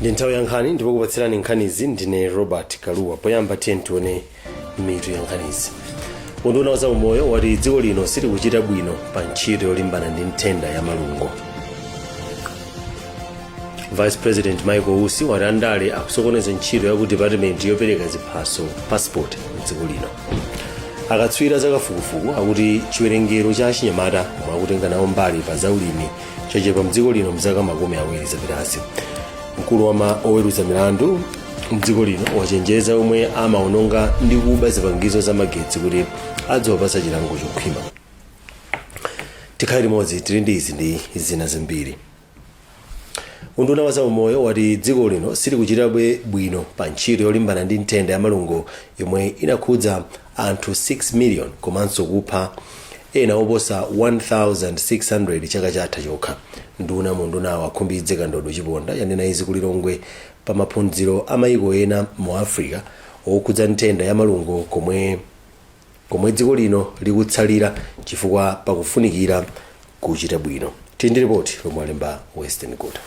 Ndi nthawi ya nkhani, ndipo kupatsirani nkhanizi ndine Robert Kaluwa. Poyamba tiye tione mitu ya nkhanizi. Unduna wa zaumoyo wati dziko lino silikuchita bwino pa ntchito yolimbana ndi nthenda ya malungo. Vice President Michael Usi wati andale akusokoneza ntchito ya ku department yopereka ziphaso, passport, mdziko lino. Akatswiri zakafukufuku akuti chiwerengero cha achinyamata omwe akutenga nawo mbali pa zaulimi chachepa mdziko lino mzaka 20 zapitazi. Mkulu wa ma oweruza milandu mdziko lino wachenjeza omwe amaononga ndi kuba zipangizo za magetsi kuti adziwapasa chilango chokhwima. Tikhale limodzi, tili ndi izi ndi zina zambiri. Unduna wa zaumoyo wati dziko lino silikuchitabe bwino pa ntchito yolimbana ndi nthenda ya malungo yomwe inakhudza anthu 6 million komanso kupha ena oposa 1600 chaka chatha chokha. Nduna mu undunawo, a Khumbize Kandodo Chiponda, yanena izi ku Lilongwe pa maphunziro a mayiko ena mu Africa okhudza nthenda ya malungo, komwe dziko lino likutsalira chifukwa pakufunikira kuchita bwino. Tili ndi ripoti lomwe alemba Western Guta.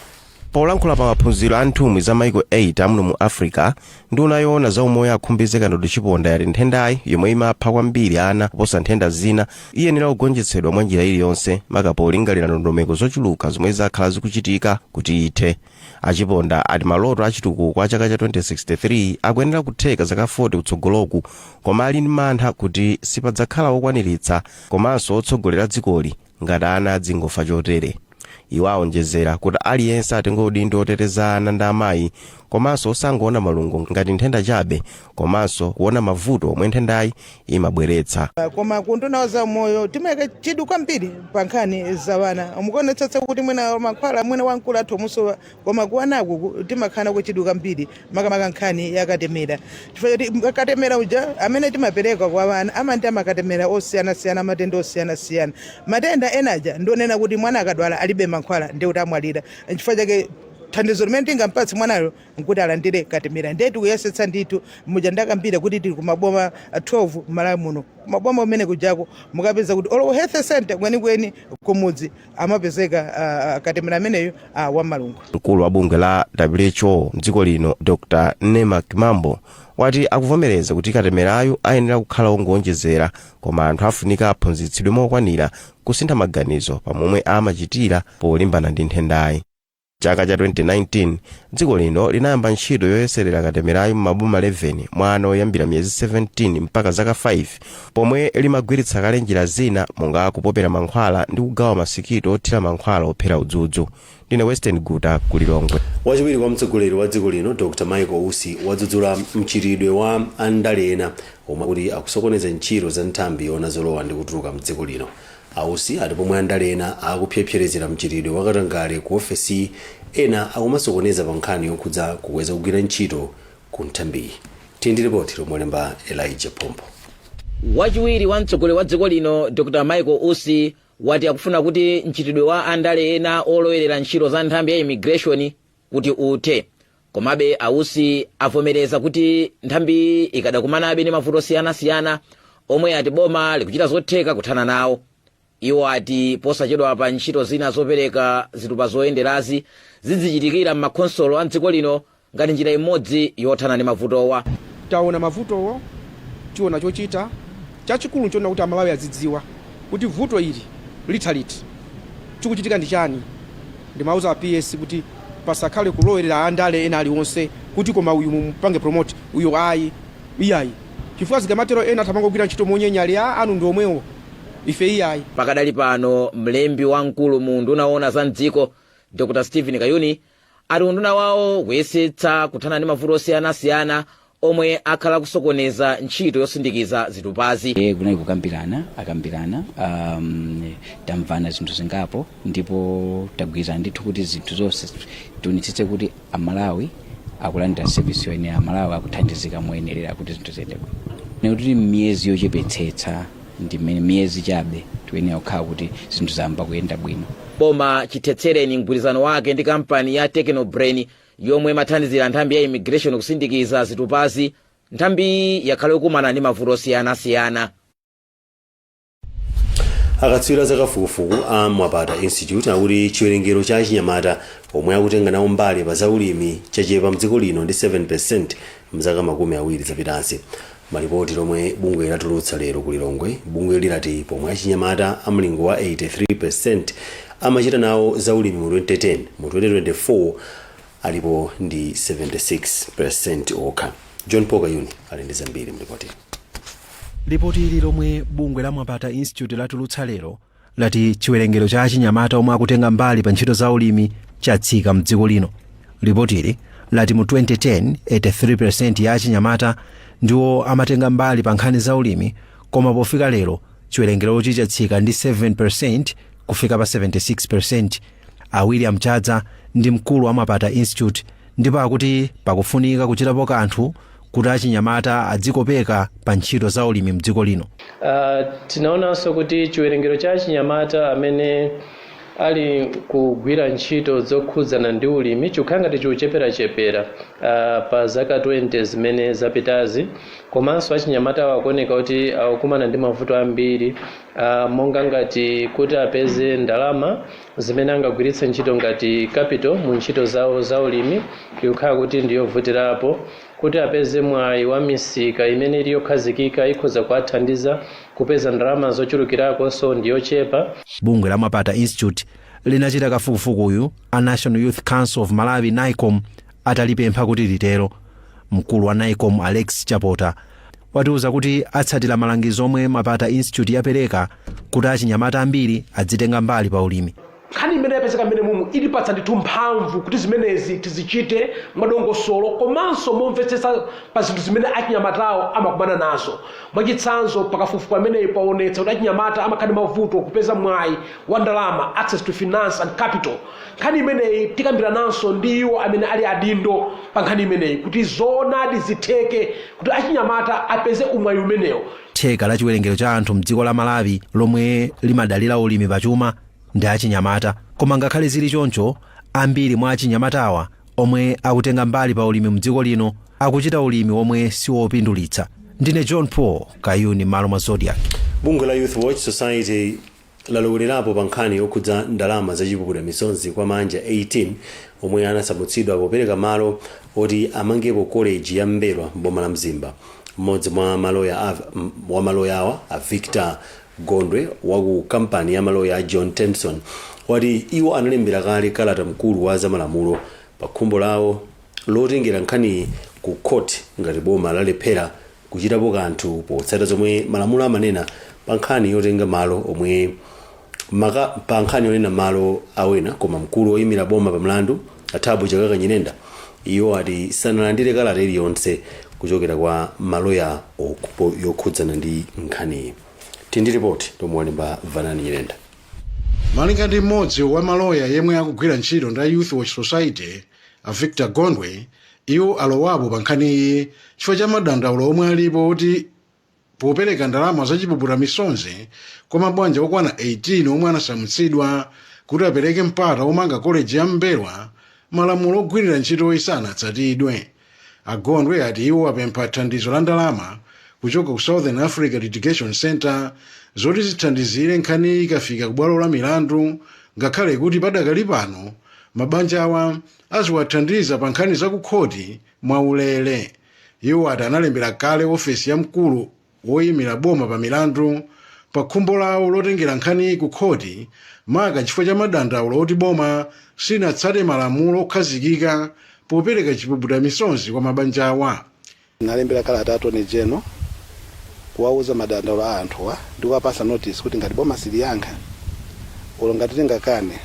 Polankhula pa maphunziro a nthumwi za maiko 8 amuno mu Africa, nduna yoona za umoyo a Khumbize Kandodo Chiponda yati nthendayi, yomwe imapha kwambiri ana kuposa nthenda zina, iyenera kugonjetsedwa mwa njira iliyonse, maka polingalira ndondomeko zochuluka zomwe zakhala zikuchitika kuti ithe. Achiponda ati maloto achitukuko a chaka cha 2063 akuyenera kutheka zaka 40 kutsogoloku, koma ali ndi mantha kuti sipadzakhala wokwaniritsa komanso wotsogolera dzikoli ngati ana adzingofa chotere. Iwo awonjezera kuti aliyense atenge udindo oteteza ana ndi amayi, komanso osangoona malungo ngati nthenda chabe, komanso kuona mavuto omwe nthendayi imabweretsa. Koma kunduna wa zaumoyo timayika chidwi kwambiri pa nkhani za wana. Mukuonetsetsa kuti mwina mankhwala mwina wamkulu athu omusowa, koma kuwanaku timakhala nako chidwi kwambiri, makamaka nkhani yakatemera, chifukwa choti katemera uja amene timapereka kwa wana amandi amakatemera osiyanasiyana, matenda osiyanasiyana. Matenda enaja ndionena kuti mwana akadwala alibe mankhwala, ndi kuti amwalira. Nchifukwa chake thandizo limene tingampatse mwanayo nkuti alandire katemera. Ndiye tikuyesetsa ndithu. Muja ndakambira kuti tili kumaboma 12 m'Malawi muno, kumaboma umene kujako mukapeza kuti olo health center kwenikweni kumudzi amapezeka katemera ameneyo wa malungo. Mkulu wa bungwe la WHO mdziko lino, Dr Nema Kimambo, wati akuvomereza kuti katemerayo ayenera kukhala wongonjezera, koma anthu afunika aphunzitsidwe mokwanira kusintha maganizo pamomwe amachitira polimbana ndi nthendayi. Chaka cha 2019 dziko lino linayamba ntchito yoyeserera katemerayo m'maboma 11 mwa ana oyambira miyezi 17 mpaka zaka 5, pomwe limagwiritsa kale njira zina monga kupopera mankhwala ndi kugawa masikito othira mankhwala ophera udzudzu. Ndine Western Guta ku Lilongwe. Wachiwiri kwa mtsogoleri wa dziko lino, Dr Michael Usi, wadzudzula mchitidwe wa andale ena omwe akuti akusokoneza ntchito za nthambi yoona zolowa ndi kutuluka mdziko lino. Ausi ati pomwe andale ena akupyepyerezera mchitidwe wakatangale ku ofesi, ena akumasokoneza pa nkhani yokhudza kukweza kugwira ntchito ku nthambiyi. Tili ndi ripoti lomwe alemba Elijah Pompo. Wachiwiri wa mtsogoleri wa dziko lino, Dr Michael Usi, wati akufuna kuti mchitidwe wa andale ena olowerera ntchito za nthambi ya immigration kuti uthe. Komabe Ausi avomereza kuti nthambi ikadakumanabe ndi mavuto osiyanasiyana omwe ati boma likuchita zotheka kuthana nawo. Iwo ati posachedwa pa ntchito zina zopereka zitupa zoyenderazi zidzichitikira m'makhonsolo a mdziko lino ngati njira imodzi yothana ndi mavutowa. Taona mavutowo, tiona chochita. Chachikulu nchoona kuti Amalawi azidziwa kuti vuto ili litha liti, chikuchitika ndi chani. Ndimauza a PS kuti pasakhale kulowerera andale ena aliwonse kuti koma uyu mumpange promote, uyu ayi, iyayi, chifukwa zikamatero ena athamangogwira ntchito monyenyali a anu ndi omwewo, ife iyayi. Pakadali pano mlembi wamkulu mu unduna woona za mdziko, Dr Stephen Kayuni, ati unduna wawo kuyesetsa kuthana ndi mavuto osiyanasiyana omwe akhala kusokoneza ntchito yosindikiza zitupazi. Kunali kukambirana, akambirana, tamvana zinthu zingapo ndipo tagwirizana ndithu kuti zinthu zonse tionetsetse kuti Amalawi akulandira service yoyenera, Amalawi akuthandizika moyenerera kuti zinthu ziyende bwino. Kuti miyezi yochepetsetsa ndi mmene miyezi chabe tikuyenera kukhala kuti zinthu zayamba kuyenda bwino. Boma chithetsereni mgwirizano wake ndi kampani ya Technobrain yomwe imathandizira nthambi ya immigration kusindikiza zitupazi, nthambi yakhala yokumana ndi mavuto osiyanasiyana. Akatswiri zakafukufuku a Mwapata Institute akuti chiwerengero cha achinyamata omwe akutenga nawo mbali pa zaulimi chachepa mdziko lino ndi 7% mzaka 20 zapitazi. Malipoti lomwe bungwe latulutsa lero ku Lilongwe, bungwe lilati pomwe achinyamata amlingo wa 83% amachita nawo zaulimi mu 2010, mu 2024 alipo ndi 76% okha. John Paul Kayuni ali ndi zambiri mlipoti. Lipoti ili lomwe bungwe la Mwapata Institute latulutsa lero lati chiwerengero cha achinyamata omwe akutenga mbali pa ntchito za ulimi chatsika mdziko lino. Lipotili lati mu 2010, 83% ya achinyamata ndiwo amatenga mbali pa nkhani za ulimi, koma pofika lero chiwerengerochi chatsika ndi 7% kufika pa 76%. A William Chadza ndi mkulu wa Mwapata Institute ndipo akuti pakufunika kuchitapo kanthu kuti achinyamata adzikopeka pa ntchito za ulimi mdziko lino. Tinaonanso kuti chiwerengero cha achinyamata amene ali kugwira ntchito zokhudzana ndi ulimi chikukhala ngati chikucheperachepera pa zaka 20 zimene zapitazi. Komanso achinyamata akuoneka kuti akukumana ndi mavuto ambiri, monga ngati kuti apeze ndalama zimene angagwiritse ntchito ngati capital mu ntchito zawo za ulimi ikukhala kuti ndiyovutirapo, kuti apeze mwayi wa misika imene ili yokhazikika ikhoza kuwathandiza kupeza ndalama zochulukirakonso ndiyochepa. Bungwe la Mwapata Institute linachita kafukufukuyu a National Youth Council of Malawi, NYCOM, atalipempha kuti litero. Mkulu wa NYCOM, Alex Chapota, watiuza kuti atsatira malangizo omwe Mwapata Institute yapereka kuti achinyamata ambiri adzitenga mbali pa ulimi. Nkhani imene yapezeka mmene mumu itipatsa ndithu mphamvu kuti zimenezi tizichite mwadongosolo komanso momvetsetsa pa zinthu zimene achinyamatawo amakumana nazo. Mwachitsanzo, pakafukufuku ameneyi paonetsa kuti achinyamata amakhala ndi mavuto kupeza mwayi wa ndalama, access to finance and capital. Nkhani imeneyi tikambirananso ndi iwo amene ali adindo pa nkhani imeneyi kuti zoonadi zitheke kuti achinyamata apeze umwayi umenewo. Theka la chiwerengero cha anthu mdziko la Malawi lomwe limadalira ulimi pachuma ndi achinyamata, koma ngakhale zili choncho, ambiri mwa achinyamatawa omwe akutenga mbali pa ulimi mdziko lino akuchita ulimi omwe siwopindulitsa. Ndine John Paul Kayuni, malo mwa Zodiak. Bungwe la Youth Watch Society lalowelerapo pa nkhani yokhudza ndalama zachipukuta misonzi kwa mabanja 18 omwe anasamutsidwa popereka malo oti amangepo koleji ya M'mbelwa m'boma la Mzimba. Mmodzi mwa wa maloya awa, a Victor Gondwe waku kampani ya maloya a John Tenson, wati iwo analembera kale kalata mkulu wa zamalamulo pa khumbo lawo lotengera nkhaniyi ku court ngati boma lalephera kuchitapo kanthu potsata zomwe malamulo amanena pa nkhani yotenga malo omwe maka pa nkhani yonena malo awena. Koma mkulu woyimira boma pa mlandu, a Thabo Chakaka Nyirenda, iwo ati sanalandire kalata iliyonse kuchokera kwa maloya yokhudzana ndi nkhaniyi. Tindi ripoti lomwe walemba Vanani Nyirenda. Malinga ndi mmodzi wa maloya yemwe akugwira ntchito ndi Youth Watch Society, a Victor Gondwe, iwo alowapo pa nkhaniyi chifukwa cha madandaulo omwe alipo kuti popereka ndalama zachipuputa misonzi kwa mabanja okwana 18 omwe anasamutsidwa kuti apereke mpata omanga koleji ya M'mbelwa, malamulo ogwirira ntchitoyi sanatsatidwe. Agondwe ati iwo apempha thandizo la ndalama kuchoka ku Southern Africa Litigation Center zoti zithandizire nkhaniyi ikafika ku bwalo la milandu, ngakhale kuti padakali pano mabanja awa aziwathandiza pa nkhani za kukhoti mwaulere. Iwo ati analembera kale ofesi ya mkulu woyimira boma pa milandu pa khumbo lawo lotengera nkhaniyi ku khoti, maka chifukwa cha madandaulo oti boma sinatsate malamulo okhazikika popereka chipuputa misonzi kwa mabanja awa. Nalembera kalata Attorney General kuwauza madandaulo a anthuwa ndi kuwapasa notice kuti ngati boma siliyankha olo ngati tingakane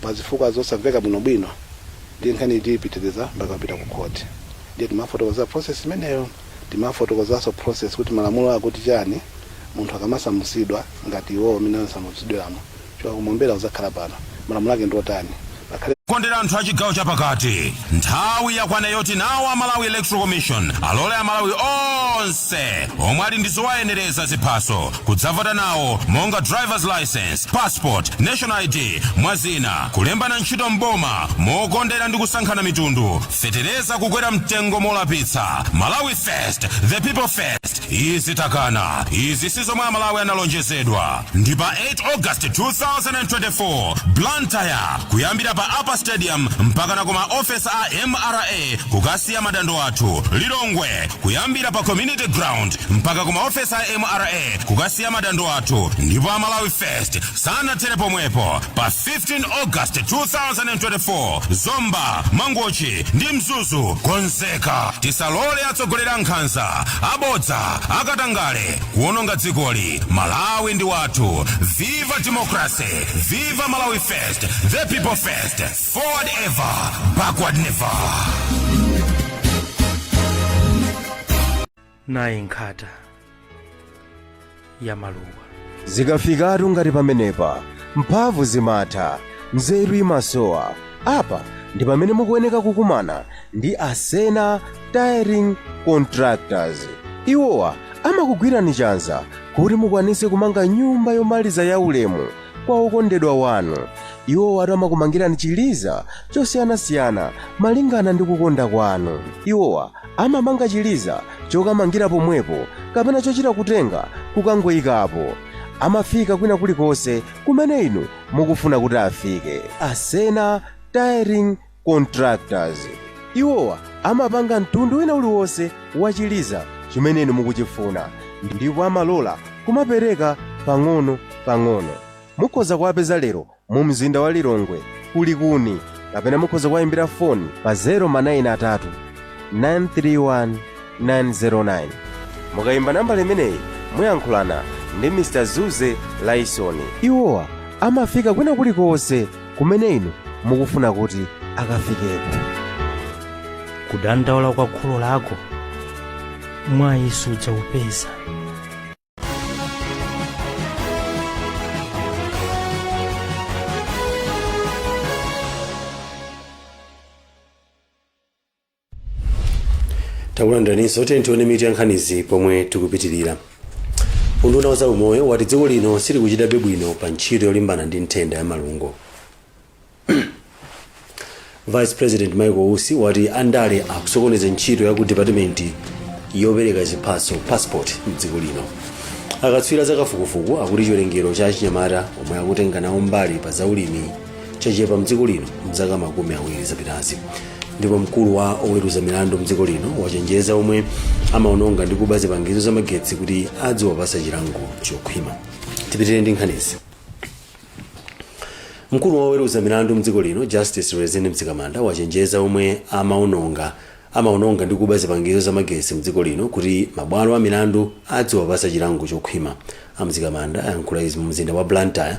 pa zifukwa zosamveka bwinobwino, ndiye nkhani tiyipitiriza mpaka kupita ku court. Ndiye timafotokoza process imeneyo, timafotokozanso process kuti malamulo akuti chani munthu akamasamutsidwa ngati iwowo amene anasamutsidwiramo choka kumombera uzakhala pano, malamulo ake ndi otani pakhale. Kondera anthu a chigawo chapakati, nthawi yakwana yoti nawo a Malawi Electoral Commission alole Amalawi onse omwe ali ndi zowayenereza ziphaso kudzavota nawo, monga driver's license, passport, national ID, mwazina, kulembana ntchito mboma mokondera ndi kusankhana mitundu, fetereza kukwera mtengo molapitsa. Malawi first, the people first. Izi takana, izi sizomwe Amalawi analonjezedwa. Ndi pa 8 August 2024, Blantyre, kuyambira pa Upper Stadium mpaka na kuma ofesi a MRA kukasiya madando athu. Lilongwe, kuyambira pa Community Ground mpaka kuma ofesi a MRA kukasiya madando athu. Ndipo Amalawi First sanathere pomwepo. Pa 15 August 2024, Zomba, Mangochi ndi Mzuzu, konzeka. Tisalole atsogoleri a nkhanza, abodza, akatangale kuwononga dzikoli. Malawi ndi wathu. Viva democracy! Viva Malawi First! The people first! Forward ever, backward never! Nayi nkhata ya maluwa. Zikafikatu ngati pamenepa, mphamvu zimatha, nzeru imasowa. Apa ndi pamene mukuyeneka kukumana ndi Asena Tiling Contractors. Iwowa amakugwirani chanza kuti mukwanise kumanga nyumba yomaliza ya ulemu kwa okondedwa wanu. Iwowa amakumangirani chiliza chosiyanasiyana malingana ndi kukonda kwanu. Iwowa amamanga chiliza chokamangira pomwepo kapena chochita kutenga kukangoyikapo. Amafika kwina kulikonse kumene inu mukufuna kuti afike. Asena Tiling Contractors, iwowa amapanga mtundu wina uliwonse wa chiliza chimene inu mukuchifuna, ndipo amalola kumapereka pang'ono pang'ono. Mukhoza kuwapeza lero mu mzinda wa Lilongwe kulikuni, kapena mukhoza kuwayimbira foni pa 093 931 909. Mukayimba nambala imeneyi, muyankhulana ndi Mr Zuze Laisoni. Iwowa amafika kwina kulikonse kumene inu mukufuna kuti akafikeko. Kudandaula kwa kholo lako mwayi sudzaupeza. Takulandiraninso. Tione mitu ya nkhanizi pomwe tikupitirira. Unduna wa zaumoyo wati dziko lino silikuchitabe bwino pa ntchito yolimbana ndi nthenda ya malungo. Vice President Michael Usi wati andale akusokoneza ntchito ya ku department yopereka ziphaso, passport, mdziko lino. Akatswiri zakafukufuku akuti chiwerengero cha achinyamata omwe akutenga nawo mbali pa zaulimi chachepa mdziko lino mzaka 20 zapitazi. Ndipo mkulu wa oweruza milandu mdziko lino wachenjeza omwe amaononga ndi kuba zipangizo zamagetsi kuti adziwapasa chilango chokhwima. Tipitirire ndi nkhanizi. Mkulu wa oweruza milandu mdziko lino, Justice Rizine Mzikamanda, wachenjeza omwe amaononga ndi kuba zipangizo zamagetsi mdziko lino kuti mabwalo a milandu adziwapasa chilango chokhwima. A Mzikamanda ayankhula izi mu mzinda wa Blantyre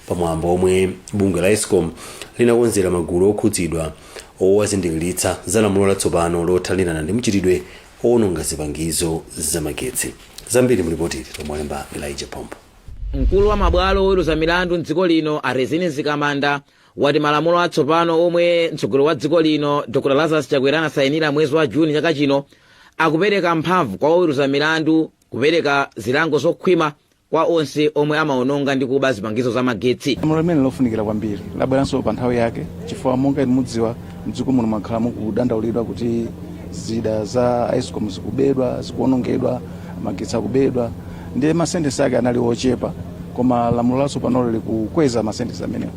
pamwambo omwe bungwe la ESCOM linakonzera magulu okhudzidwa owazindikiritsa za lamulo latsopano lothanirana ndi mchitidwe owononga zipangizo zamagetsi. Zambiri mulipotili lomwe walemba Elijah Pompo. Mkulu wa mabwalo oweruza milandu mdziko lino, a Rizine Mzikamanda, wati malamulo atsopano omwe mtsogoleri wa dziko lino Dr Lazarus Chakwera anasayinira mwezi wa Juni chaka chino akupereka mphamvu kwa oweruza milandu kupereka zilango zokhwima kwa onse omwe amaononga ndi kuba zipangizo za magetsi. Lamulo limene lofunikira kwambiri labweranso pa nthawi yake, chifukwa monga inu mudziwa, mdziko muno mwakhala mukudandaulidwa kuti zida za ESCOM zikubedwa, zikuonongedwa, magetsi akubedwa, ndiye masentesi ake anali ochepa, koma lamulo latsopanolo likukweza masentesi amenewo.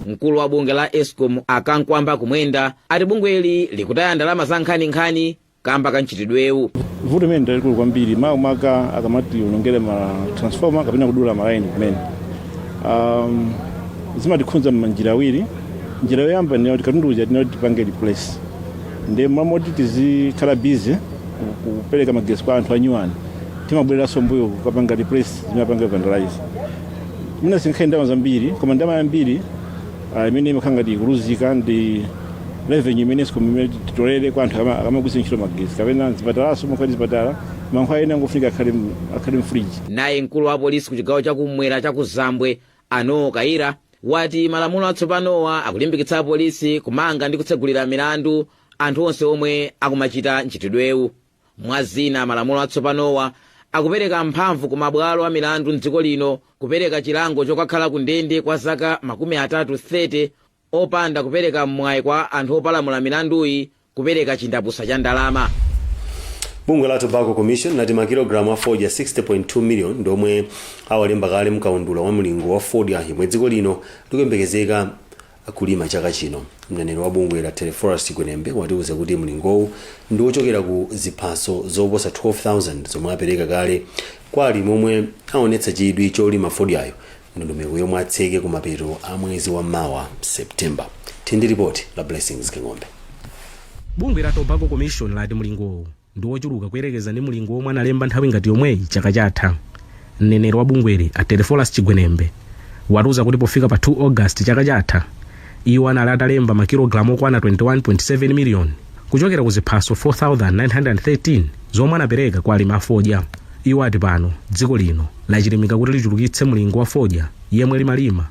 Mkulu wa bungwe la ESCOM, a Kamkwamba Kumwenda, ati bungweli likutaya ndalama za nkhaninkhani kamba ka mchitidwewu. Vuto limene ndalikulu kwambiri, makamaka akamati unongere ma transformer kapena kudula malaini kumene, zimatikhudza m'manjira awiri. Njira yoyamba ndi kuti katundu uja tinati tipange replace, ndiye mamoti tizikhala busy kupereka magetsi kwa anthu anyuwani, timabwereranso mbuyo kukapanga replace zimapanga vandalize. Mwina sinkhale ndalama zambiri, koma ndalama yambiri imene imakhala ngati ikuluzika ndi revenue imene ESCOM imene titolere kwa anthu akamagwiritsa ntchito magetsi, kapena mzipatalaso, monga zipatala mankhwala ena angofunika akhale mfriji. Naye mkulu wa polisi ku chigawo chakumwera chakuzambwe, Ano Kaira, wati malamulo atsopanowa akulimbikitsa apolisi kumanga ndi kutsegulira milandu anthu onse omwe akumachita mchitidwewu. Mwa zina, malamulo atsopanowa akupereka mphamvu ku mabwalo a milandu mdziko lino kupereka chilango chokakhala ku ndende kwa zaka 30, 30, opanda kupereka mwayi kwa anthu opalamula milanduyi kupereka chindapusa cha ndalama. Bungwe la Tobacco Commission lati makilogalamu a fodya 60.2 million ndomwe awalemba kale mkaundula wa mlingo wa fodya yomwe dziko lino likuyembekezeka kulima chaka chino. Mneneri wa bungwe la Teleforest Gwenembe watiuza kuti mlingowu ndi wochokera ku ziphaso zoposa 12,000 zomwe apereka kale kwa alimi omwe aonetsa chidwi cholima fodyayo, ndondomeko yomwe atseke kumapeto a mwezi wa mawa, September. Tindi ripoti la Blessings King'ombe. Bungwe la Tobacco Commission lati mlingowu ndi wochuluka kuyerekeza ndi mlingo omwe analemba nthawi ngati yomweyi chaka chatha. Mneneri wa bungweli a Teleforest Chigwenembe watiuza kuti pofika pa 2 August chaka chatha, iwo anali atalemba makilogalamu okwana 21.7 million kuchokera ku ziphaso 4913 zomwe anapereka kwa alimi afodya. Iwo ati pano dziko lino lachilimika kuti lichulukitse mlingo wa fodya yemwe limalima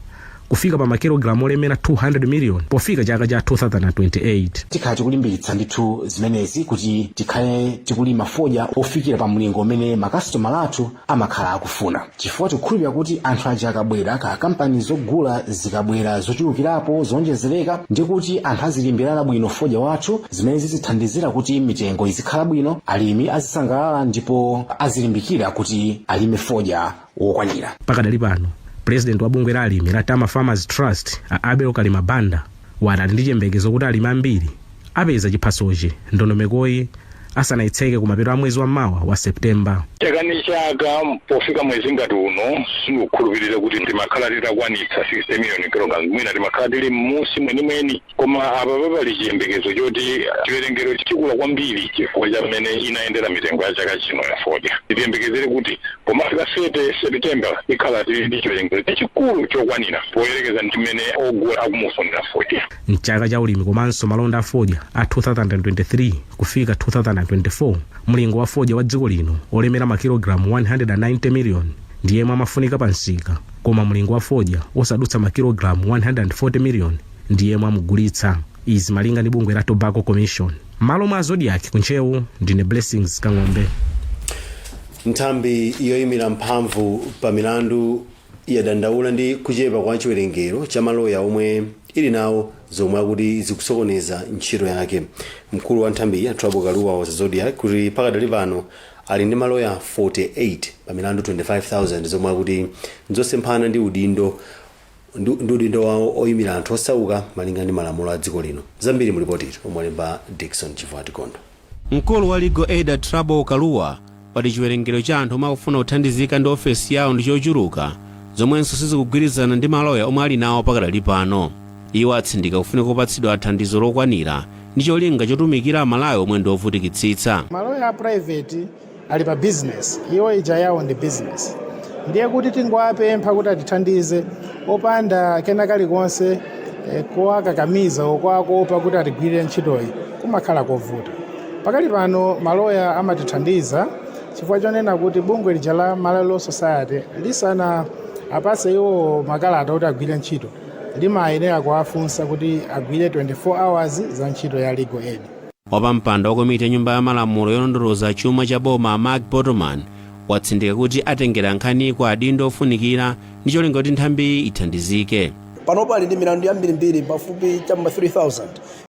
kufika pa makilogalamu olemera 200 million pofika chaka cha 2028. Tikhala tikulimbikitsa ndithu zimenezi kuti tikhale tikulima fodya ofikira pa mlingo umene makasitomala athu amakhala akufuna, chifukwa tikukhulupirira kuti anthu aja akabwera, ka kampani zogula zikabwera zochulukirapo, zonjezereka, ndi kuti anthu azilimbirana bwino fodya wathu, zimene zizithandizira kuti mitengo izikhala bwino, alimi azisangalala ndipo azilimbikira kuti alime fodya wokwanira. Pakadali pano, President wa bungwe la alimi la Tama Farmers Trust a Abel Kalimabanda wati ali ndi chiyembekezo kuti alimi ambiri apeza chiphasochi ndondomekoyi asanayitseke kumapeto a mwezi wa mawa wa Septemba. Chaka ndi chaka pofika mwezi ngati uno, sindikukhulupirira kuti timakhala titakwanitsa 60 million kilograms. Mwina timakhala tili m'musi mwenimweni, koma apa papali chiyembekezo choti chiwerengero chikula kwambiri chifukwa cha mmene inayendera mitengo ya chaka chino ya fodya. Tiyembekezere kuti pomafika 30 September ikhala tili ndi chiwerengero chachikulu chokwanira poyerekeza ndi mmene ogula akumufunira fodya. Mchaka cha ulimi komanso malonda a fodya a 2023 kufika 2024, mlingo wa fodya wa dziko lino olemera makilogalamu 190 million ndi yemwe amafunika pa msika, koma mlingo wa fodya osadutsa makilogalamu 140 million ndi yemwe amugulitsa. Izi malinga ndi bungwe la Tobacco Commission. Malo mwa Zodiak ku Ntcheu, ndine Blessings Kang'ombe. Nthambi yoyimira mphamvu pa milandu yadandaula ndi kuchepa kwa chiwerengero cha maloya omwe ili nawo, zomwe akuti zikusokoneza ntchito yake. Mkulu wa nthambiyi a Trouble Kaluwa wa Zodiak kuti pakadali pano ali ndi maloya 48 pa milandu 25,000, zomwe akuti nzosemphana ndi udindo wawo oyimira anthu osauka malinga ndi malamulo a dziko lino. Zambiri mulipotito omwe alemba Dickson Chivati Kondo. Mkulu wa Legal Aid Trouble Kaluwa pati chiwerengero cha anthu omwe akufuna kuthandizika ndi ofesi yawo ndi chochuluka, zomwenso sizikugwirizana ndi maloya omwe ali nawo pakadali pano. Iwo atsindika kufunika kupatsidwa thandizo lokwanira ndi cholinga chotumikira Amalawi omwe ndi ovutikitsitsa. Maloya a private ali pa business, iwo ija yawo ndi business, ndiye kuti tingowapempha kuti atithandize opanda kena kalikonse kowakakamiza, okwakopa kuti atigwirire ntchitoyi, kumakhala kovuta. Pakali pano maloya amatithandiza chifukwa chonena kuti bungwe lija la Malawi Law Society lisana apatse iwo makalata kuti agwire ntchito, limayenera kuwafunsa kuti agwire 24 hours za ntchito ya legal aid. Wapampando wa komiti ya nyumba ya malamulo yolondoloza chuma cha boma Mark Botoman watsindika kuti atengera nkhani kwa adindo ofunikira ndi cholinga kuti nthambi ithandizike. Panopo ali ndi milandu yambirimbiri, pafupi cham'ma 3000.